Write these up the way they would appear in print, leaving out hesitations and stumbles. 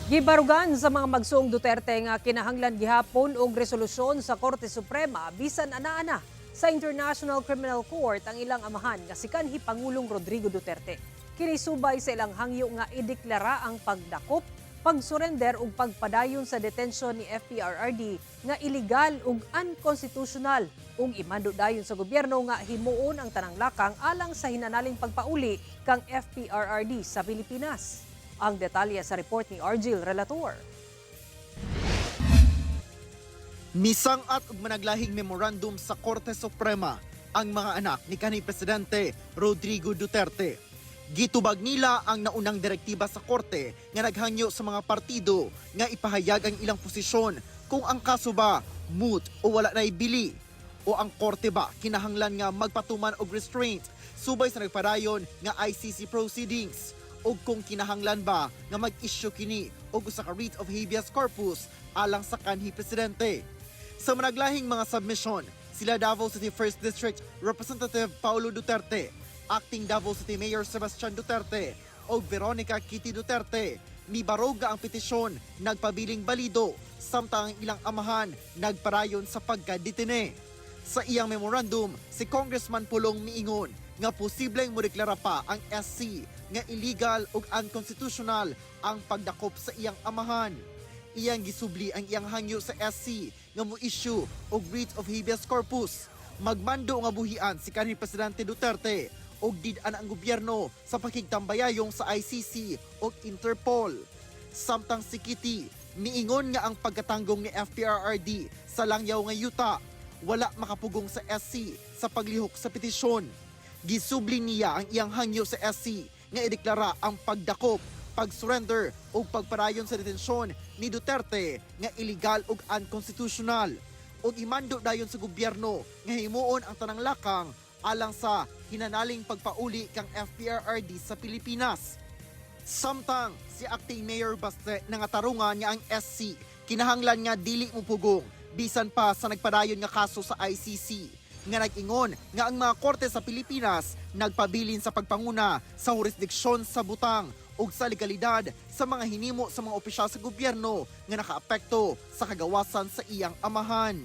Gibarugan sa mga magsuong Duterte nga kinahanglan gihapon og resolusyon sa Korte Suprema bisan ana-ana sa International Criminal Court ang ilang amahan nga si kanhi Pangulong Rodrigo Duterte. Kini subay sa ilang hangyo nga ideklara ang pagdakop, pagsurrender ug pagpadayon sa detensyon ni FPRRD nga illegal ug unconstitutional ug imando dayon sa gobyerno nga himuon ang tanang lakang alang sa hinanaling pagpauli kang FPRRD sa Pilipinas. Ang detalye sa report ni Argil Relator. Misang-at og managlahing memorandum sa Korte Suprema ang mga anak ni kanhi Presidente Rodrigo Duterte. Gitubag nila ang naunang direktiba sa korte nga naghangyo sa mga partido nga ipahayag ang ilang posisyon kung ang kaso ba moot o wala na ibili o ang korte ba kinahanglan nga magpatuman og restraint subay sa nagpadayon nga ICC proceedings o kung kinahanglan ba nga mag-issue kini og usa ka writ of habeas corpus alang sa kanhi presidente. Sa managlahing mga submission, sila Davao City 1st District Representative Paulo Duterte, Acting Davao City Mayor Sebastian Duterte o Veronica Kitty Duterte, mibarog nga ang petisyon nagpabiling balido samtang ang ilang amahan nagparayon sa pagkadetine. Sa iyang memorandum, si Congressman Pulong miingon nga posibleng modeklara pa ang SC nga illegal ug unconstitutional ang pagdakop sa iyang amahan. Iyang gisubli ang iyang hangyo sa SC nga mo-issue og writ of habeas corpus. Magmando nga buhian si kanhi Presidente Duterte og did-an ang gobyerno sa pakigtambayayong sa ICC ug Interpol. Samtang si Kitty, miingon nga ang pagkatanggong ni FPRRD sa langyaw nga yuta wala makapugong sa SC sa paglihok sa petisyon. Gisubli niya ang iyang hangyo sa SC nga ideklara ang pagdakop, pag-surrender ug pagparayon sa detensyon ni Duterte nga illegal ug unconstitutional ug imando dayon sa gobyerno nga himuon ang tanang lakang alang sa hinanaling pagpauli kang FPRRD sa Pilipinas. Samtang si Acting Mayor Baste nangatarungan nga ang SC kinahanglan nga dili mo pugong bisan pa sa nagpadayon nga kaso sa ICC nga nag-ingon nga ang mga korte sa Pilipinas nagpabilin sa pagpanguna sa jurisdiksyon sa butang ug sa legalidad sa mga hinimo sa mga opisyal sa gobyerno nga nakaapekto sa kagawasan sa iyang amahan.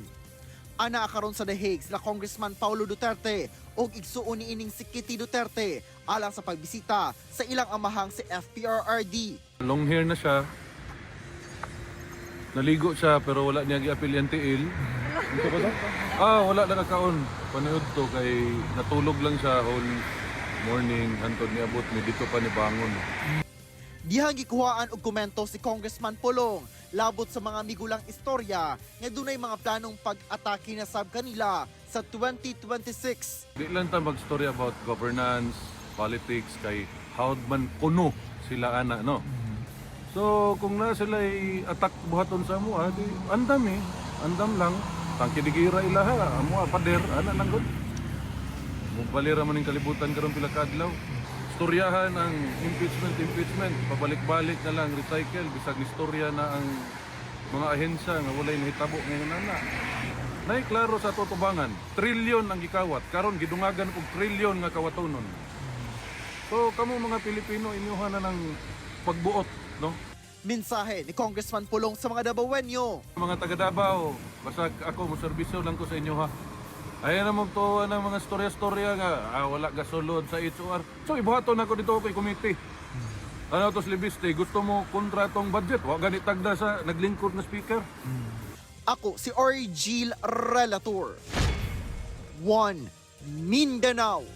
Ana karon sa The Hague sila Congressman Paulo Duterte ug igsuon ni ining si Kitty Duterte alang sa pagbisita sa ilang amahang si FPRRD. Long hair na siya. Naligo siya pero wala niya giapil ang tiil. Ito ba to? Ah, wala na nagkaon. Paniud to kay natulog lang siya whole morning hantod niabot ni dito pa ni bangon. Dihang gikuhaan og komento si Congressman Pulong labot sa mga migulang istorya nga dunay mga planong pag-atake na sab kanila sa 2026. Di lang ta mag-story about governance, politics kay how man kuno sila ana, no. So kung na sila attack buhaton sa amo, di andam eh. Andam lang. Tangkidigira ilaha, amo pader ana lang gud. Mubalira man ning kalibutan karon pila ka adlaw. Storyahan ang impeachment, impeachment, pabalik-balik na lang, recycle, bisag istorya na ang mga ahensya nga walay nahitabo ngayon ana. Nay klaro sa tutubangan, trilyon ang gikawat, karon gidungagan og trilyon nga kawatonon. So kamo mga Pilipino, inyuha na ng pagbuot, no? Mensahe ni Congressman Pulong sa mga Dabawenyo. Mga taga Davao, basta ako mo serbisyo lang ko sa inyo ha. Ayan na magtuwa ng mga storya-storya nga wala gasulod sa HOR. So ibuhaton ako dito kay committee. Ano to Libiste, gusto mo kontratong budget? Wa gani tagda sa naglingkod na speaker. Ako si Orgil Relator. 1 Mindanao.